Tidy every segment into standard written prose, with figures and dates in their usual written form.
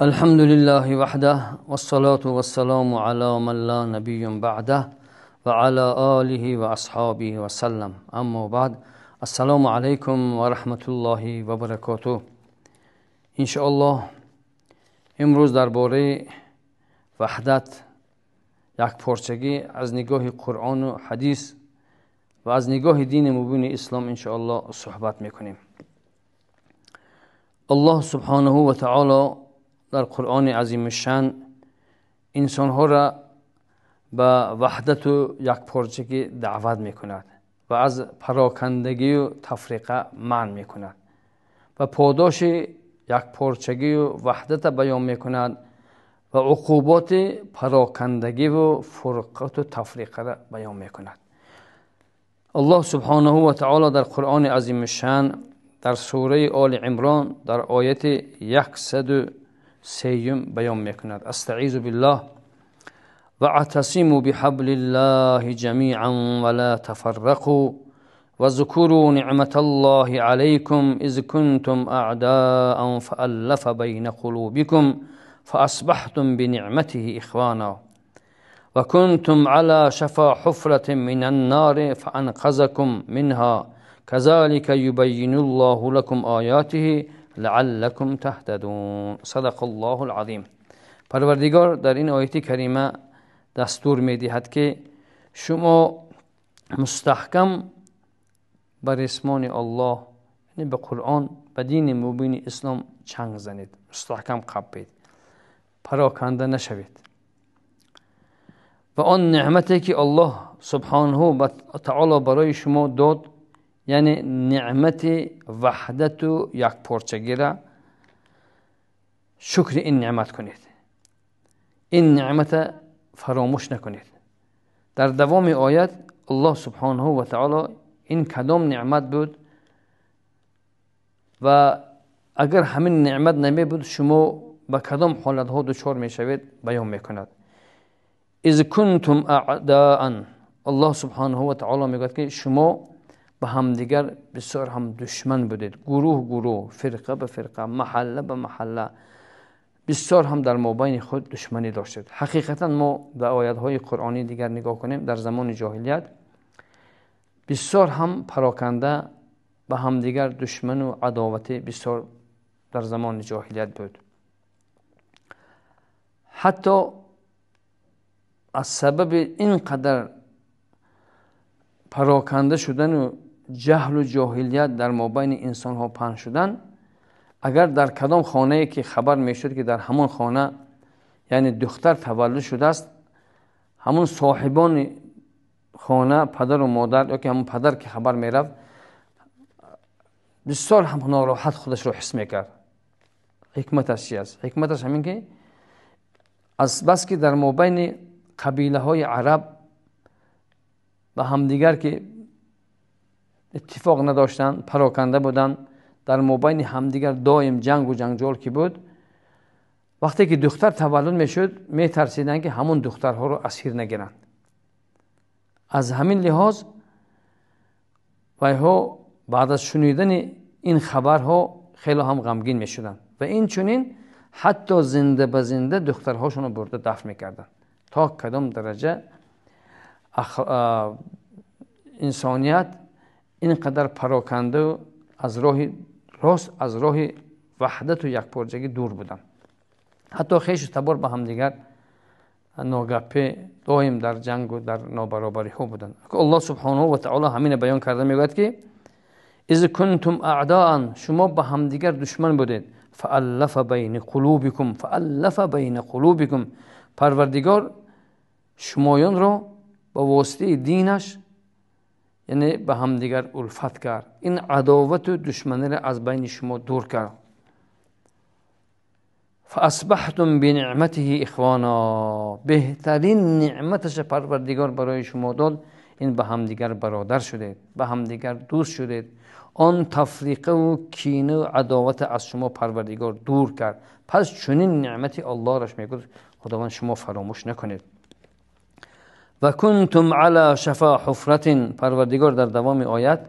الحمد لله وحده والصلاة والسلام على من لا نبي بعده وعلى آله وأصحابه وسلم. أما بعد، السلام عليكم ورحمة الله وبركاته. إن شاء الله امروز درباره وحدت، یکپارچگی از نگاه قرآن و حدیث و از نگاه دین مبین اسلام انشاءالله صحبت میکنیم. الله سبحانه و تعالی در قرآن عظیم الشان انسانها را به وحدت و یکپارچگی دعوت میکند و از پراکندگی و تفریقه منع میکند و پاداش یکپارچگی و وحدت بیان میکند و عقوبات پراکندگی و فرقت و تفریقه را بیان میکند. الله سبحانه و تعالی در قرآن عظیم الشان در سوره آل عمران در آیت 103 بیان میکند. استعیذ بالله: واعتصموا بحبل الله جميعا ولا تفرقوا واذكروا نعمة الله عليكم إذ كنتم أعداء فألف بين قلوبكم فأصبحتم بنعمته إخوانا وكنتم على شفا حفرة من النار فأنقذكم منها كذلك يبين الله لكم آياته لعلكم تهتدون. صدق الله العظیم. پروردگار در این آیت کریمه دستور میدهد که شما مستحکم بر ریسمان الله، یعنی به قرآن، به دین مبین اسلام چنگ زنید، مستحکم قبید، پراکنده نشوید و آن نعمتی که الله سبحانه و تعالی برای شما داد، یعنی نعمت وحدت و یکپارچگی را شکر این نعمت کنید، این نعمت فراموش نکنید. در دوام آیت الله سبحانه و تعالی این کدام نعمت بود و اگر همین نعمت نمی بود شما به کدام حالت ها دچار می شوید بیان میکند. اذ کنتم اعداء، الله سبحانه و تعالی میگوید که شما به همدیگر بسیار هم دشمن بودید، گروه گروه، فرقه به فرقه، محله به محله، بسیار هم در مابین خود دشمنی داشتید. حقیقتا ما به آیت های قرآنی دیگر نگاه کنیم، در زمان جاهلیت بسیار هم پراکنده به همدیگر دشمن و عداوت بسیار در زمان جاهلیت بود. حتی از سبب اینقدر پراکنده شدن و جهل و جاهلیت در مابین انسان ها پهن شدن، اگر در کدام خانه که خبر میشد که در همان خانه یعنی دختر تولد شده است، همون صاحبان خانه، پدر و مادر یا که همون پدر که خبر میرفت، بسیار هم ناراحت خودش رو حس میکرد. حکمتش چی است؟ حکمتش همین که از بس که در مابین قبیله های عرب به همدیگر که اتفاق نداشتند، پراکنده بودند، در مابین همدیگر دائم جنگ و جنجال که بود، وقتی که دختر تولد میشد میترسیدند که همون دخترها رو اسیر نگیرند. از همین لحاظ ویها بعد از شنیدن این خبرها خیلی هم غمگین میشدند و این چنین حتی زنده به زنده دخترهاشون رو برده دفن میکردند. تا کدام درجه انسانیت اینقدر پراکنده و از راه راست، از راه وحدت و یکپارچگی دور بودند. حتی خویش و تبار به همدیگر ناگپه دائم در جنگ و در نابرابری ها بودند. الله سبحانه و تعالی همین بیان کرده، میگوید که اذ کنتم اعداء، شما به همدیگر دشمن بودید، فالف بین قلوبکم، فالف بین قلوبکم، پروردگار شمایان را با واسطه دینش یعنی به همدیگر الفت کرد، این عداوت و دشمنی را از بین شما دور کرد. فاصبحتم بنعمته اخوانا، بهترین نعمتش پروردگار برای شما داد، این به همدیگر برادر شدید، به همدیگر دوست شدید. آن تفریقه و کینه و عداوت از شما پروردگار دور کرد. پس چنین نعمتی الله راش میگوید خداوند شما فراموش نکنید. و کنتم علی شفا حفرت، پروردگار در دوام آیت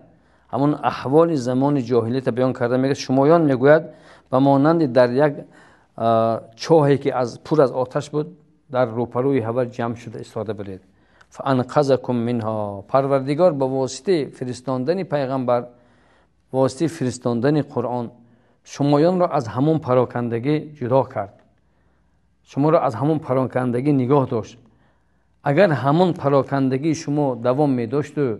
همون احوال زمان جاهلیت بیان کرده، میگه شمایان میگوید و مانند در یک чоҳе ки аз пур аз оташ буд дар рӯпарӯи ҳава ҷамъ шуда истода будед. Фаанқазакум минҳо, Парвардигор ба воситаи фиристондани пайғамбар, воситаи фиристондани Қуръон шумоёнро аз ҳамон парокандагӣ ҷудо кард, шуморо аз ҳамон парокандагӣ нигоҳ дошт. Агар ҳамон парокандагии шумо давом медошту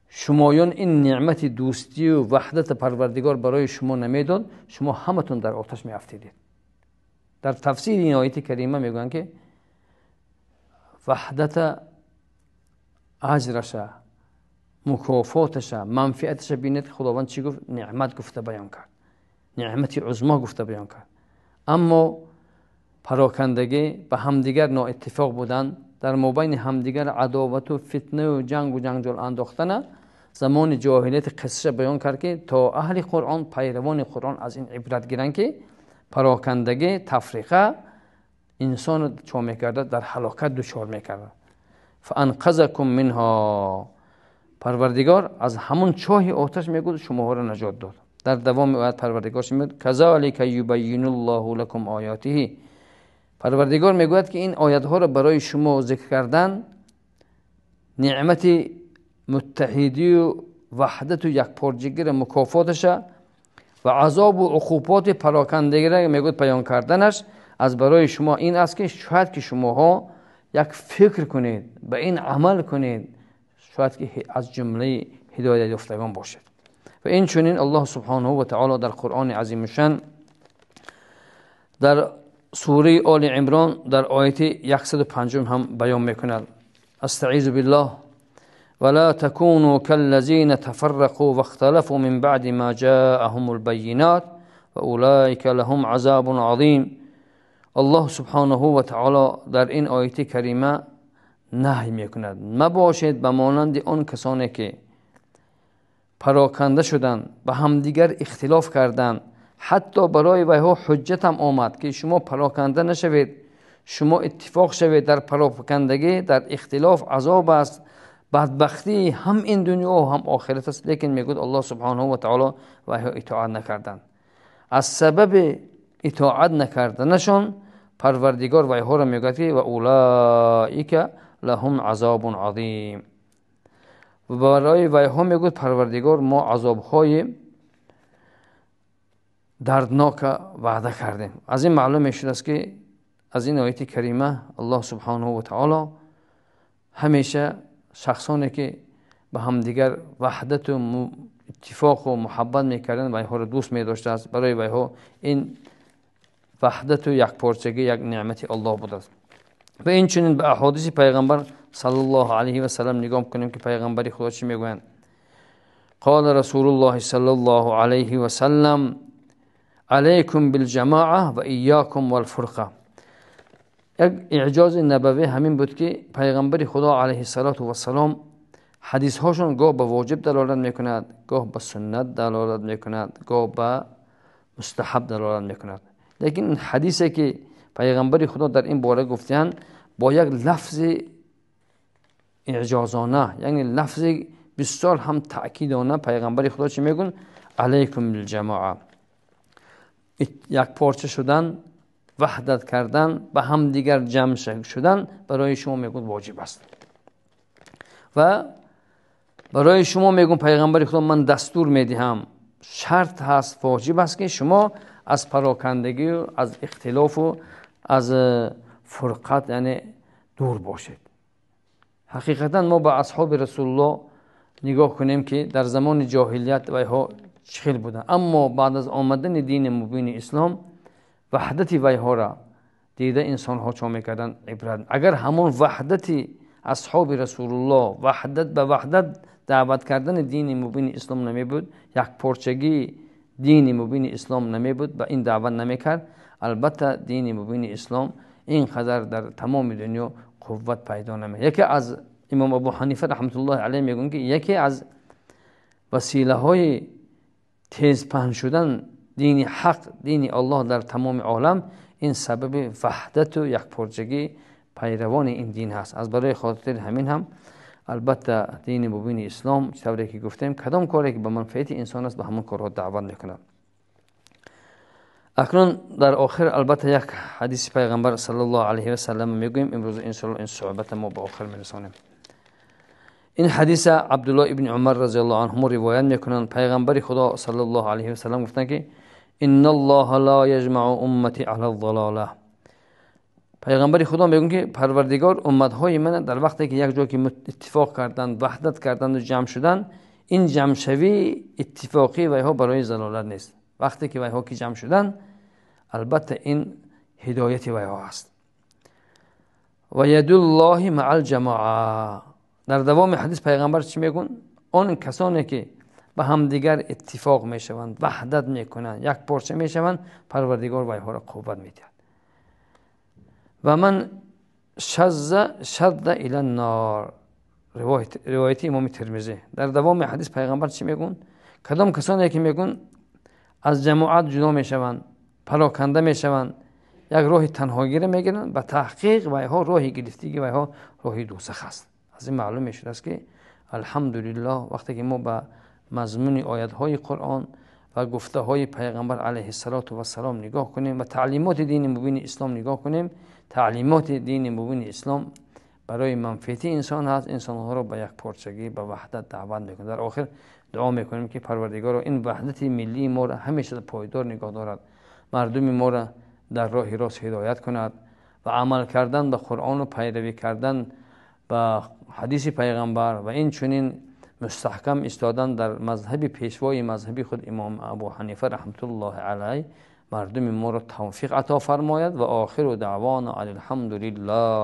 шумоён ин неъмати дӯстию ваҳдати Парвардигор барои шумо намедод, шумо ҳаматон дар оташ меафтидед. Дар тафсири ин ояти карима мегӯянд ки ваҳдата аҷраша, мукофоташа, манфиаташа бинед, Худованд чӣ гуфт? Неъмат гуфта баён кард, неъмати узмо гуфта баён кард. Аммо парокандагӣ, ба ҳамдигар ноиттифоқ будан, дар мобайни ҳамдигар адовату фитнаю ҷангу ҷанҷол андохтана замони ҷоҳилияти қиссаша баён кард, ки то аҳли Қуръон, пайравони Қуръон аз ин ибрат гиранд, ки парокандагӣ, тафриқа инсонро чо мекарда, дар ҳалокат дучор мекарда. Фаанқазакум минҳо, Парвардигор аз ҳамон чоҳи оташ мегӯяд шумоҳоро наҷот дод. Дар давоми оят Парвардигор мегӯяд казалика юбайинуллоҳу лакум оятиҳи. Парвардигор мегӯяд ки ин оятҳоро барои шумо зикр кардан неъмати муттаҳидию ваҳдату якпорчагиро мукофоташа ва азобу уқуботи парокандагиро мегӯяд баён карданаш аз барои шумо ин аст, ки шояд ки шумоҳо як фикр кунед, ба ин амал кунед, шояд ки аз ҷумлаи ҳидоятёфтагон бошед. Ва инчунин Аллоҳ субҳонаҳу ва таоло дар Қуръони азимушшан дар сураи Оли Имрон дар ояти 105 ҳам баён мекунад. Астаизу биллоҳ: ولا تكونوا كالذين تفرقوا واختلفوا من بعد ما جاءهم البينات وأولئك لهم عذاب عظيم. الله سبحانه وتعالى در این آیت کریمه نهی میکند مباشید به مانند آن کسانی که پراکنده شدند، به همدیگر اختلاف کردند، حتی برای ویها حجت هم آمد که شما پراکنده نشوید، شما اتفاق شوید. در پراکندگی، در اختلاف عذاب است، بدبختی هم این دنیا و هم آخرت است. لیکن میگوید الله سبحانه و تعالی ویها اطاعت نکردند. از سبب اطاعت نکردنشان پروردگار ویها را میگوید که و اولئک لهم عذاب عظیم. و برای ویها میگوید پروردگار ما عذابهای دردناک وعده کردیم. از این معلوم میشد است که از این آیت کریمه الله سبحانه و تعالی همیشه شخصانی که به همدیگر وحدت و اتفاق و محبت میکردند ویها را دوست میداشته است. برای ویها این وحدت و یکپارچگی یک نعمت الله بوده است. و این چنین به احادیث پیغمبر صلی الله علیه و سلم نگاه کنیم که پیغمبر خدا چی میگویند. قال رسول الله صلی الله علیه و سلم علیکم بالجماعه و ایاکم والفرقه. یک اعجاز نبوی همین بود که پیغمبر خدا علیه الصلاة والسلام حدیث هاشون گاه به واجب دلالت میکند، گاه به سنت دلالت میکند، گاه به مستحب دلالت میکند. لیکن این حدیثی که پیغمبر خدا در این باره گفتند با یک لفظ اعجازانه، یعنی لفظ بسیار هم تأکیدانه پیغمبر خدا چی میگن؟ علیکم بالجماعه، یک پارچه شدن، وحدت کردن، به هم دیگر جمع شدن برای شما میگن واجب است. و برای شما میگن پیغمبر خدا من دستور میدهم، شرط هست، واجب است که شما از پراکندگی و از اختلاف و از فرقت یعنی دور باشید. حقیقتا ما به اصحاب رسول الله نگاه کنیم که در زمان جاهلیت ویها چخیل بودند، اما بعد از آمدن دین مبین اسلام وحدت ویها را دیده انسان ها چه میکردن؟ عبرت. اگر همون وحدت اصحاب رسول الله، وحدت به وحدت دعوت کردن دین مبین اسلام نمی بود، یک پارچگی دین مبین اسلام نمی بود، به این دعوت نمیکرد، البته دین مبین اسلام اینقدر در تمام دنیا قوت پیدا نمی. یکی از امام ابو حنیفه رحمت الله علیه میگن که یکی از وسیله های تیز پهن شدن دین حق، دین الله در تمام عالم، این سبب وحدت و یکپارچگی پیروان این دین هست. از برای خاطر همین هم البته دین مبین اسلام طوری که گفتیم کدام کاری که به منفعت انسان است به همون کارها دعوت میکند. Акнун дар охир албатта як ҳадиси Пайғамбар саллаллоҳу алайҳи ва саллам мегӯем. Имрӯз иншоаллоҳ ин суҳбата мо ба охир мерасонем. Ин ҳадиса Абдуллоҳ ибни Умар разияллоҳу анҳу ривоят мекунанд. Пайғамбари Худо саллаллоҳу алайҳи ва саллам гуфтанд, ки инналлоҳа ла яҷмау уммати ала залола. Пайғамбари Худо мегӯянд, ки Парвардигор умматҳои мана дар вақте ки як ҷо ки иттифоқ карданд, ваҳдат карданд ва ҷамъ шуданд, ин ҷамъшавии иттифоқӣ вайҳо барои залолат нест. Вақте ки вайҳо ки ҷамъ шуданд, албатта ин ҳидояти вайҳо аст. Ва ядуллоҳи маал ҷамоа. Дар давоми ҳадис Пайғамбар чӣ мегӯянд? Он касоне ки ба ҳамдигар иттифоқ мешаванд, ваҳдат мекунанд, якпорча мешаванд, Парвардигор вайҳоро қувват медиҳад. Ва ман шазза шадда ила нор. Ривояти имоми Термизӣ. Дар давоми ҳадис Пайғамбар чӣ мегӯянд? Кадом касоне ки мегӯянд аз ҷамоат ҷудо мешаванд, пароканда мешаванд, як роҳи танҳогиро мегиранд, ба таҳқиқ вайҳо роҳи гирифтагӣ вайҳо роҳи дӯзах аст. Аз ин маълум мешудааст, ки алҳамдулиллоҳ вақте ки мо ба мазмуни оятҳои Қуръон ва гуфтаҳои Пайғамбар алайҳиссалоту вассалом нигоҳ кунем ва таълимоти дини мубини ислом нигоҳ кунем, таълимоти дини мубини ислом барои манфиати инсон ҳаст, инсонҳоро ба якпорчагӣ, ба ваҳдат даъват мекунад. Дар охир дуо мекунем, ки Парвардигоро ин ваҳдати миллии моро ҳамеша пойдор нигоҳ дорад, мардуми моро дар роҳи рост ҳидоят кунад ва амал кардан ба Қуръону пайравӣ кардан ба ҳадиси Пайғамбар ва инчунин мустаҳкам истодан дар мазҳаби пешвои мазҳаби худ имом Абу Ҳанифа раҳматуллоҳи алайҳ мардуми моро тавфиқ ато фармояд. Ва охиру даъвона алҳамдулиллаҳ.